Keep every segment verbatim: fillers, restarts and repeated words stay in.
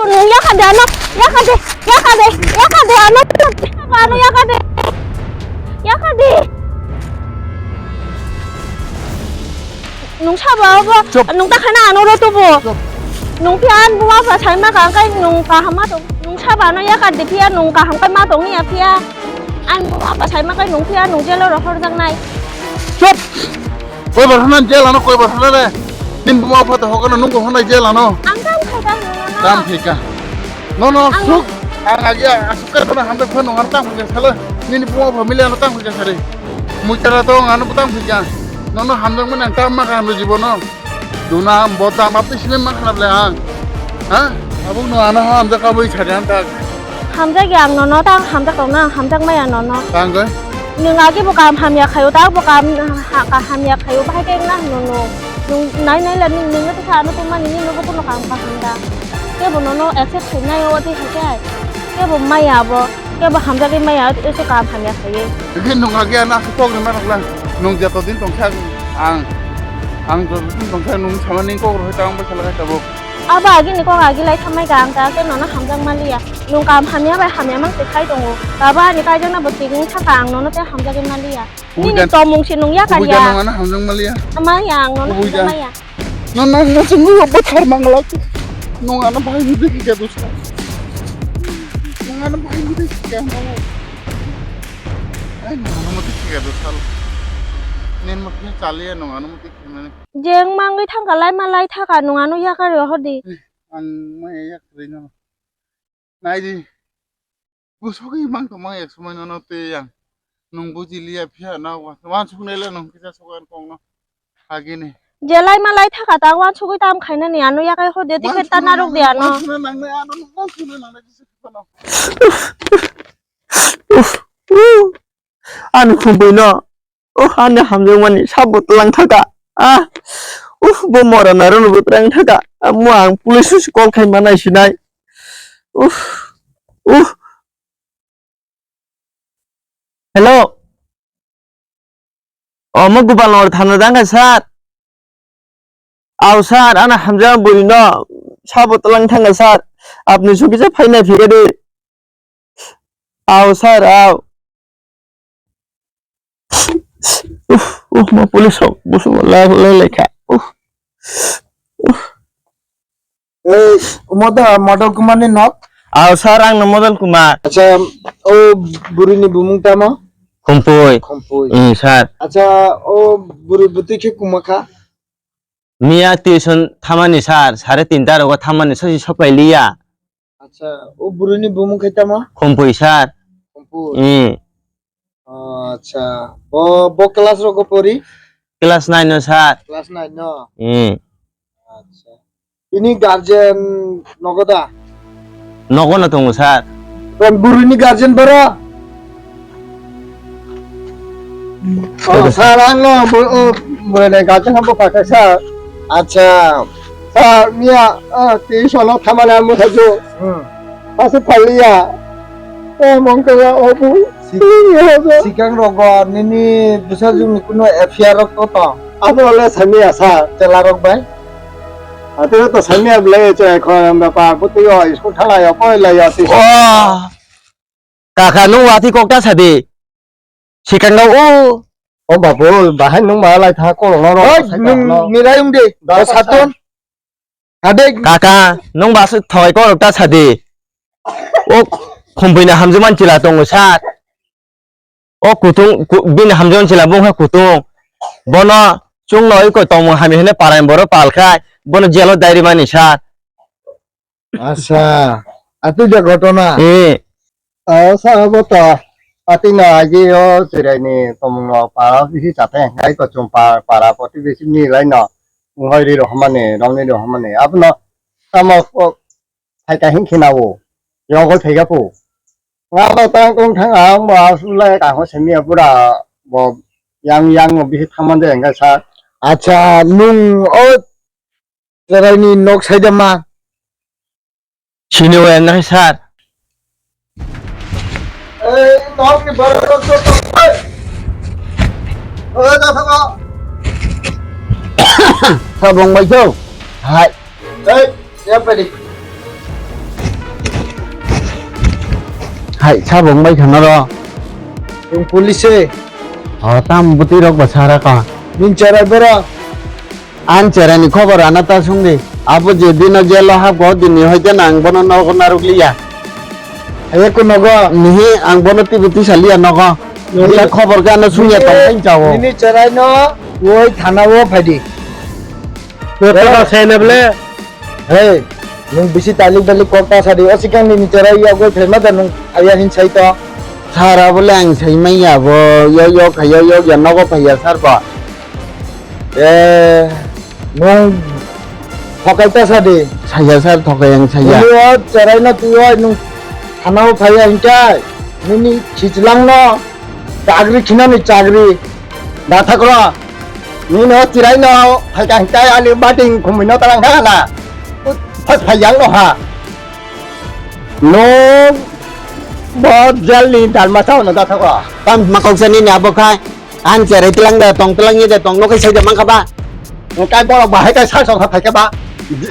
Nung yakade ano, yakade, yakade, yakade ano, ano yakade, yakade. Nung sabo abo, Chup. Nung ta khana ano ro tubo. Chup. Nung phiya an buma pha sai ma kang kai nung kaham ma tong. Nung sabo ano yakade phiya nung kaham kai ma tong ya phiya. An buma pha sai ma kai nung phiya nung jelo ro hor jang nai. Chup. Koi bar hwnna jel ano, koi bar hwnna re. Nini buma pha to hokano nung bo hwnna jel ano. Ang tam khai ta hwnna na. Tam khai ka. No, no, ang suk. Ang agi asuk ka kono hamjak phano ang tam khai ka sala. Nini buma pha mili ano tam khai ka sari. Mui tara to ang ano tam khai ka. No, no, hamjak mani ang tam ma ka ano jibono. Duna, bodam, abdi sini ma khana ble ang. Ha? Abuk no ano hamjak ka bui sari ang tak. Hamjak ya ang nono, ta hamjak tong na, hamjak maya nono. Tangoi? Nung agi bo kam hamya khayo, ta bo kam ha-, ka hamya khayo, bahai khe na nono. Nung nai nai la nung, nung ta ano tong mani, nung bo kuno kam ka hamda. Ke bo nono accept khai nai o, tei hai khe. Ke bo maya bo. Kebo hamjagwi maya, eso kam hamya khaiwi. Tini nung agi ano aswk kok rwma rwklang. Nung joto din tongsa ang, ang joto din tongsa nung samani kok rwhai ta ang bai khala khai tabuk. Abo agini kok agi lai thammai ka ang ta, khe nono hamjak maliya. Nung kam hamya bai hamya mang se khai tongo. Baba ani kaijakna bo tigni thaka ang nono tei hamjagwi maliya. Nini tomung se nung ya kanya. Kubui da nung ano hamjak maliya. Maya ang nono hamjak maya. No, no, no, sungguh apa karma ngelak. Nung ano bahai mudi kike dosa. Nung ano bahai mudi kike ano. Ai, nung ano mudi kike dosa. Nen mudi chaliya nung ano mudi kike mane. Jeng mangwi thangka lai ma lai thaka nung ano yakari hodi. Ang ma yakari no. Naidi. Busugwi mang tongma ek somoi nono tei ang. Nung buji liya phiya na wa-, wansuknai le nung kisa sugan kongno. Agini. Jelai malai thaka ta wansugwi tam khainani ano yakai hode ticket ta narwk de ano. Wansukna nangnai ano, wansukna nangnai kisa sugan no. Ani khumbuino. Oh, ani hamjakmani sabo twlang thaka. Ah. Uh, bo mora narwkno bo twlang thaka. Amo ang police o se call khai manai sinai. Uh. Uh. Hello. Omo Gopal Nagar thana dangkha sir. Aw sir, ano hamjak bwrwi no sabo twlang thangkha sir. Apni sukisa phaina phikha de. Aw sir, aw. Uf, uf, ma police rok busu lai lai lai kha. Uf. Uf. Ei, omo da Model Kumar ni nok? Aw sir, ang no Model Kumar. Acha, o bwrwi ni bumung tamo? Khumpui. Khumpui. Hmm, sir. Acha, o bwrwi bwtwi khe kuma kha? Miya tuition thamani sir, sare tinta rogo thamani sosi sopai liya. Acha, o bwrwini bumung khai tamo? Khumpui sir. Khumpui. Hmm. Acha, bo, bo class rogo pori? Class nine o sir. Class nine no? Hmm. Acha. Ini guardian nogo da? Nogo no tongo sir. Kon bwrwini guardian boro? Oh, sir, ang no, bo, oh, bo ne guardian hambo pakai sir. Acha. Sir, miya, ah, tuition o thamani ang muthajo. Hmm. Pasu phalia. Eh, mongkala obu. Sik-, sikang rogo nini bwsajwkni kuno F I R rok to tong? Abo le samiya sir. Chela rok bai? Ate to samiya bwlai che khon bepar bwtwi o school thalai o koi lai o twi. Oh! Kaka nwng watwi kok ta sadi. Sikang o. O babu, bahai nwng ma lai tha kok no ro. Oi, nwng mirai wng di. Da o sa satun. Ade. Kaka, nwng ba thoi kok ta sadi. O khumpui na hamjwk man chila tongo sat. O kutung, ku-, bini hamjwk chila bungkha kutung. Bono chwngno iko tongmung hamya hwnwi parai borok pal khai, bono jelo dairi mani sa. Acha, atwi de ghotona. Eh. O sa bo to, atwi no agi o chwraini tongmung no para bisi chate, hai ko chum pa-, para poti bisi milai no. Wngoi ri rohormani, romni rohormani. Abono tamo ko phaika hinkhe nao. Yogol phaika phu. Nga ba tang tong thang ang ba asule ka ho semi apura bo yang yang mo bihi thaman de engka sa. Acha, nung o chwraini nok saida ma? Sini o enna sir. Ei, nok ni borok rok to, ei. Ei, da thang o. Sabong bai thau. Hai. Ei, ya pedi. Hai, sabo wngbai kha noro. Chwng police se. O, tam bwtwi rok ba sara ka. Nini cherai borok. Ang cherai ni khobor ana ta sung di. Abo je dino jail o hapgo, dini hoite na ang bono nogo narwk liya. Aye ko nogo. Nihi, ang bono tibu tisa liya nogo. Nogo. Bila khobor gana sung ya tong ang chao. Nini cherai no, woi thana o phaidi. Kota ka sai na bole. Hey, nwng bisi talik balik kok ta sadi, o sikang nini cherai yagwi phaima da nwng aya hin sai to. Sara bole ang sai manya bo, yo yo kha yo yo ya nogo phaiya sar ba. Eh, nwng thokai ta sadi. Saya sar thokai ang saya. Nini o cherai no twi o nwng thana o phaiya hinkai. Nini khichlang no chakri khinani chakri. Da thakro. Nini o cherai no phaika hinkai ani bating khumui no tarang thangana. Phai phai yang no ha. Nwng bo jail ni dalma sao no da thakro. Tam ma kok sani ni abo khai. Ang cherai tlang da tong tlang ye da tong no kai sai da mang kha ba. Kai borok bahai kai sak sok phai kha ba.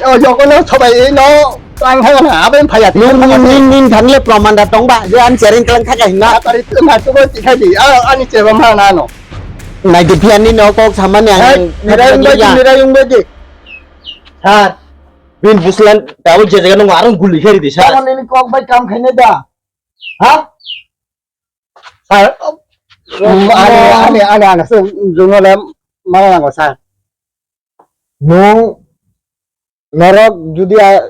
O jogo no sobai no tlang thangana abo phaiya. Nin nin nin nin thanle proman da tong ba. Je ang cherai tlang thaka hinna. Atari tlang ha to ti khai di. A ani cheba ma na no. Nai di phiya ni no kok samani ang. Hai, nirai ungbai di, nirai ungbai di. Sir, bin buslan, tabo je jaga nung arung guli kheri di, sir. Tamo nini kok bai kam khaine da? Ha? Sir, um, ani, ani, ani, ani, so, jungno le mana nango, sir. Nung norok judi a,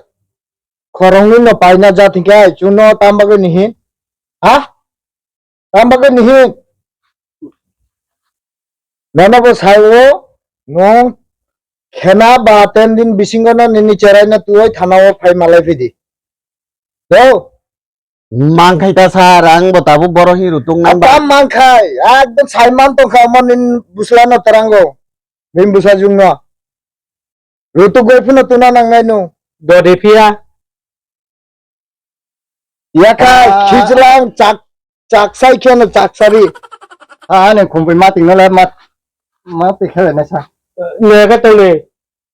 khoroknwi no paina jat hinkhe, chuno tam bagwi nihin? Ha? Tam bagwi nihin? Nono bo sai o, nwng khena ba ten din bisingo no nini cherai no tuoi thana o phai malai phidi. Do? Mangkhai ta sir, ang bo tabuk boro hin rutung nang ba. Tam mangkhai, ekdom sai man tongkha omo nini busla no terango. Bini bwsajwkno rwtugwi phano tuna nangnai nwng. Dode phiya. Yakhai, ah, khichlang chak, chaksai kheno chaksari. Ah, ani khumpui matingno le mat, mati khele nasa. Nega tole.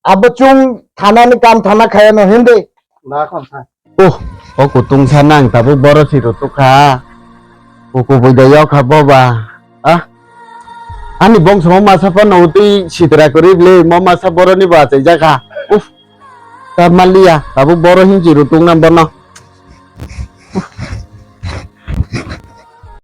Abo chwng thanani kam thana khayano hindi. Na khon sa. Oh, o kutung sa nang tabuk boro si rutuk kha. O kubui da yok kha bo ba. Ah. Ani bongso mo masa phano utwi sitra kwrwi bwle, mo masa boroni bo achaijak kha. Uff. Ta maliya, tabuk boro hinsi rutuk nang bono. Uff.